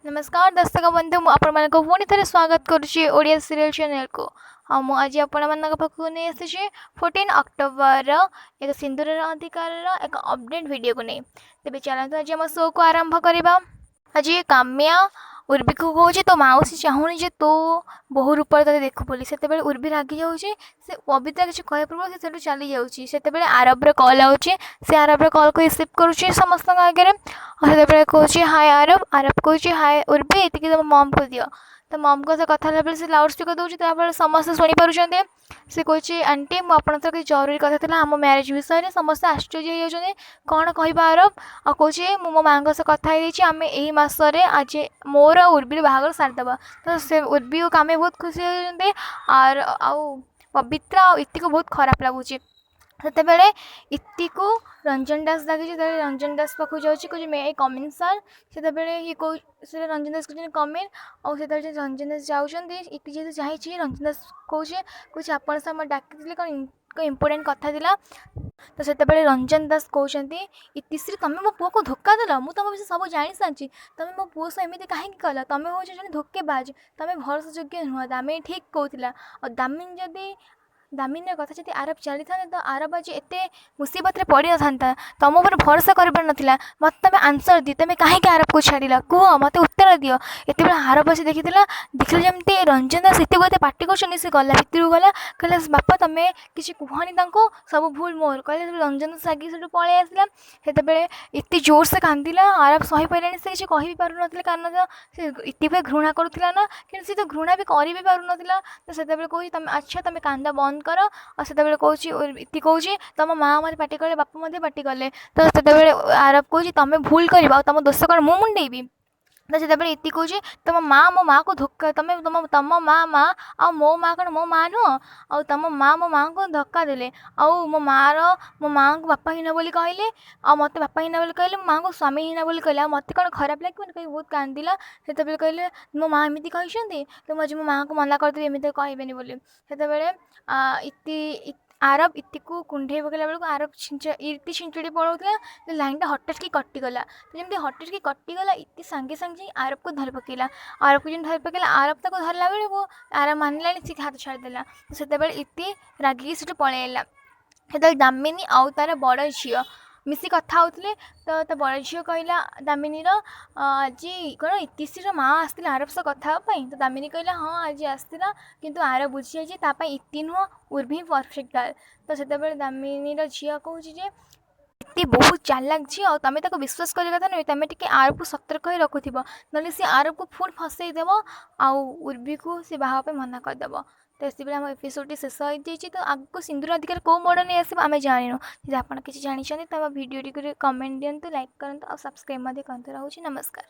ନମସ୍କାର ଦର୍ଶକ ବନ୍ଧୁ, ମୁଁ ଆପଣମାନଙ୍କୁ ପୁଣି ଥରେ ସ୍ୱାଗତ କରୁଛି ଓଡ଼ିଆ ସିରିଏଲ୍ ଚ୍ୟାନେଲକୁ। ଆଉ ମୁଁ ଆଜି ଆପଣମାନଙ୍କ ପାଖକୁ ନେଇ ଆସିଛି 14 ଅକ୍ଟୋବରର ଏକ ସିନ୍ଦୁରର ଅଧିକାରର ଏକ ଅପଡ଼େଟ୍ ଭିଡ଼ିଓକୁ ନେଇ। ତେବେ ଚାଲନ୍ତୁ, ଆଜି ଆମ ଶୋକୁ ଆରମ୍ଭ କରିବା। ଆଜି କାମ୍ୟା ଉର୍ବିକୁ କହୁଛି, ତୋ ମାଉସୀ ଚାହୁଁନି ଯେ ତୋ ବୋହୂ ରୂପରେ ତୋତେ ଦେଖୁ ବୋଲି। ସେତେବେଳେ ଉର୍ବି ରାଗି ଯାଉଛି। ସେ ପବିତ୍ରା କିଛି କହିବା ପୂର୍ବରୁ ସେ ସେଠୁ ଚାଲି ଯାଉଛି। ସେତେବେଳେ ଆରବର କଲ୍ ଆଉଛି। ସେ ଆରବର କଲ୍କୁ ରିସିଭ୍ କରୁଛି ସମସ୍ତଙ୍କ ଆଗରେ ଆଉ ସେତେବେଳେ କହୁଛି, ହାଏ ଆରବ। ଆରବ କହୁଛି, ହାଏ ଉର୍ବି, ଏତିକି ତମ ମମ୍କୁ ଦିଅ। ତ ମମ୍ଙ୍କ ସହ କଥା ହେଲା ବେଳେ ସେ ଲାଉଡ଼ ସ୍ପିକର ଦେଉଛି, ତାଫଳରେ ସମସ୍ତେ ଶୁଣିପାରୁଛନ୍ତି। ସେ କହୁଛି, ଆଣ୍ଟି, ମୁଁ ଆପଣଙ୍କ ସହ କିଛି ଜରୁରୀ କଥା ଥିଲା ଆମ ମ୍ୟାରେଜ୍ ବିଷୟରେ। ସମସ୍ତେ ଆଶ୍ଚର୍ଯ୍ୟ ହେଇଯାଉଛନ୍ତି, କ'ଣ କହିବା ଆରବ? ଆଉ କହୁଛି, ମୁଁ ମୋ ମାଆଙ୍କ ସହ କଥା ହେଇଯାଇଛି, ଆମେ ଏଇ ମାସରେ ଆଜି ମୋର ଆଉ ଉର୍ବିର ବାହାଘର ସାରିଦେବା। ତ ସେ ଉର୍ବି ଓ କାମ୍ୟା ବହୁତ ଖୁସି ହେଇଯାଉଛନ୍ତି ଆଉ ପବିତ୍ରା ଆଉ ଇତିକୁ ବହୁତ ଖରାପ ଲାଗୁଛି। ସେତେବେଳେ ଇତିକୁ ରଞ୍ଜନ ଦାସ ଡାକିଛି। ସେତେବେଳେ ରଞ୍ଜନ ଦାସ ପାଖକୁ ଯାଉଛି, କହୁଛି, "May I come in, sir?" ସେତେବେଳେ ଇଏ କହୁ ସେତେବେଳେ ରଞ୍ଜନ ଦାସ କହୁଛନ୍ତି, "Come in." ଆଉ ସେତେବେଳେ ରଞ୍ଜନ ଦାସ ଯାଉଛନ୍ତି, ଇତି ଯେହେତୁ ଯାଇଛି, ରଞ୍ଜନ ଦାସ କହୁଛି, ଆପଣ ସାର୍ ମୋତେ ଡାକିଥିଲେ, କ'ଣ ଇମ୍ପୋର୍ଟାଣ୍ଟ କଥା ଥିଲା? ତ ସେତେବେଳେ ରଞ୍ଜନ ଦାସ କହୁଛନ୍ତି, ଇତିଶ୍ରୀ, ତମେ ମୋ ପୁଅକୁ ଧୋକା ଦେଲ। ମୁଁ ତମ ବିଷୟରେ ସବୁ ଜାଣିସାରିଛି। ତମେ ମୋ ପୁଅ ସହ ଏମିତି କାହିଁକି କଲ? ତମେ ହେଉଛ ଜଣେ ଧୋକେବାଜ। ତମେ ଭରସା ଯୋଗ୍ୟ ନୁହଁ। ଦାମିନୀ ଠିକ୍ କହୁଥିଲା। ଆଉ ଦାମିନୀର କଥା ଯଦି ଆରବ ଚାଲିଥାନ୍ତା, ତ ଆରବ ଆଜି ଏତେ ମୁସିବତରେ ପଡ଼ିନଥାନ୍ତା। ତମ ଉପରେ ଭରସା କରିପାରୁନଥିଲା। ମୋତେ ତମେ ଆନ୍ସର୍ ଦିଅ, ତମେ କାହିଁକି ଆରବକୁ ଛାଡ଼ିଲ? କୁହ, ମୋତେ ଉତ୍ତର ଦିଅ। ଏତେବେଳେ ଆରବ ଆସି ଦେଖିଲା ଯେମିତି ରଞ୍ଜନ ଦାସ ଏତେ ଏତେ ପାଟି କରୁଛନ୍ତି। ସେ ଗଲା, ଭିତରକୁ ଗଲା, କହିଲା, ବାପା, ତମେ କିଛି କୁହନି ତାଙ୍କୁ, ସବୁ ଭୁଲ ମୋର କହିଲେ। ରଞ୍ଜନ ଦାସ ରାଗିକି ସେଠୁ ପଳେଇ ଆସିଲା। ସେତେବେଳେ ଏତେ ଜୋରସେ କାନ୍ଦିଲା, ଆରବ ସହିପାରିଲାନି। ସେ କିଛି କହି ବି ପାରୁନଥିଲା, କାରଣ ତ ସେ ଇତିକୁ ଘୃଣା କରୁଥିଲା ନା, କିନ୍ତୁ ସେ ତ ଘୃଣା ବି କରି ବି ପାରୁନଥିଲା। ତ ସେତେବେଳେ କହୁଛି, ତମେ ଆଚ୍ଛା, ତମେ କାନ୍ଦ ବନ୍ଦ କର। ଆଉ ସେତେବେଳେ କହୁଛି, ଇତି କହୁଛି, ତମ ମା ମୋତେ ପାଟି କଲେ, ବାପା ମଧ୍ୟ ପାଟି କଲେ। ତ ସେତେବେଳେ ଆରବ କହୁଛି, ତମେ ଭୁଲ କରିବ ଆଉ ତମ ଦୋଷ କ'ଣ ମୁଁ ମୁଣ୍ଡେଇବି? ତ ସେତେବେଳେ ଇତି କହୁଛି, ତମ ମା ମୋ ମାଆକୁ ଧୋକା, ତମେ ତମ ମା ମା ଆଉ ମୋ ମା କ'ଣ ମୋ ମା ନୁହଁ? ଆଉ ତମ ମା ମୋ ମାଆଙ୍କୁ ଧକ୍କା ଦେଲେ ଆଉ ମୋ ମାଆଙ୍କୁ ବାପାହୀନ ବୋଲି କହିଲେ ଆଉ ମୋତେ ବାପାହୀନ ବୋଲି କହିଲେ, ମୋ ମାଆଙ୍କୁ ସ୍ୱାମୀହୀନ ବୋଲି କହିଲେ, ଆଉ ମୋତେ କ'ଣ ଖରାପ ଲାଗିବନି? କହି ବହୁତ କାନ୍ଦିଲା। ସେତେବେଳେ କହିଲେ, ମୋ ମା ଏମିତି କହିଛନ୍ତି, ତ ମୁଁ ଆଜି ମୋ ମାଆଙ୍କୁ ମନା କରିଦେବି ଏମିତି କହିବେନି ବୋଲି। ସେତେବେଳେ ଇତି ଆରବ ଇତିକୁ କୁଣ୍ଢେଇ ପକାଇଲା ବେଳକୁ ଆରବ ଛିଞ୍ଚ ଇତି ଛିଞ୍ଚୁଡ଼ି ପଳାଉଥିଲା। ଲାଇନ୍ଟା ହଠାତ୍ କି କଟିଗଲା। ତ ଯେମିତି ହଠାତ୍ କି କଟିଗଲା, ଇତି ସାଙ୍ଗେ ସାଙ୍ଗେ ଯାଇ ଆରବକୁ ଧରି ପକାଇଲା। ଆରବକୁ ଯେମିତି ଧରି ପକାଇଲା, ଆରବ ତାକୁ ଧରିଲା ବେଳକୁ ଆରବ ମାନିଲାନି, ସେ ହାତ ଛାଡ଼ିଦେଲା। ସେତେବେଳେ ଇତି ରାଗିକି ସେଠୁ ପଳେଇଲା। ସେତେବେଳେ ଦାମିନୀ ଆଉ ତା'ର ବଡ଼ ଝିଅ ମିଶି କଥା ହେଉଥିଲେ। ତ ତା ବଡ଼ ଝିଅ କହିଲା ଦାମିନୀର, ଆଜି କ'ଣ ଇତିଶ୍ରୀର ମା ଆସିଥିଲା ଆରବ ସହ କଥା ହେବା ପାଇଁ? ତ ଦାମିନୀ କହିଲା, ହଁ, ଆଜି ଆସିଥିଲା, କିନ୍ତୁ ଆରବ ବୁଝିଯାଇଛି ତା ପାଇଁ ଇତି ନୁହଁ, ଉର୍ଭି ହିଁ ପରଫେକ୍ଟ ଗାର୍ଲ। ତ ସେତେବେଳେ ଦାମିନୀର ଝିଅ କହୁଛି ଯେ ଇତି ବହୁତ ଚାଲାକ ଝିଅ ଆଉ ତମେ ତାକୁ ବିଶ୍ୱାସ କରିବା କଥା ନୁହେଁ। ତମେ ଟିକେ ଆରବକୁ ସତର୍କ ହୋଇ ରଖୁଥିବ, ନହେଲେ ସେ ଆରବକୁ ପୁଣି ଫସେଇ ଦେବ ଆଉ ଉର୍ବିକୁ ସେ ବାହା ହେବା ପାଇଁ ମନା କରିଦେବ। ତ ଏତିକିବେଳେ ଆମ ଏପିସୋଡ଼ଟି ଶେଷ ହୋଇଯାଇଛି। ତ ଆଗକୁ ସିନ୍ଦୁର ଅଧିକାର କେଉଁ ମୋଡ଼ ନେଇ ଆସିବ, ଆମେ ଜାଣିନୁ। ଯଦି ଆପଣ କିଛି ଜାଣିଛନ୍ତି, ତ ଆମ ଭିଡ଼ିଓଟିକୁ କମେଣ୍ଟ ଦିଅନ୍ତୁ, ଲାଇକ୍ କରନ୍ତୁ ଆଉ ସବସ୍କ୍ରାଇବ୍ ମଧ୍ୟ କରନ୍ତୁ। ରହୁଛି, ନମସ୍କାର।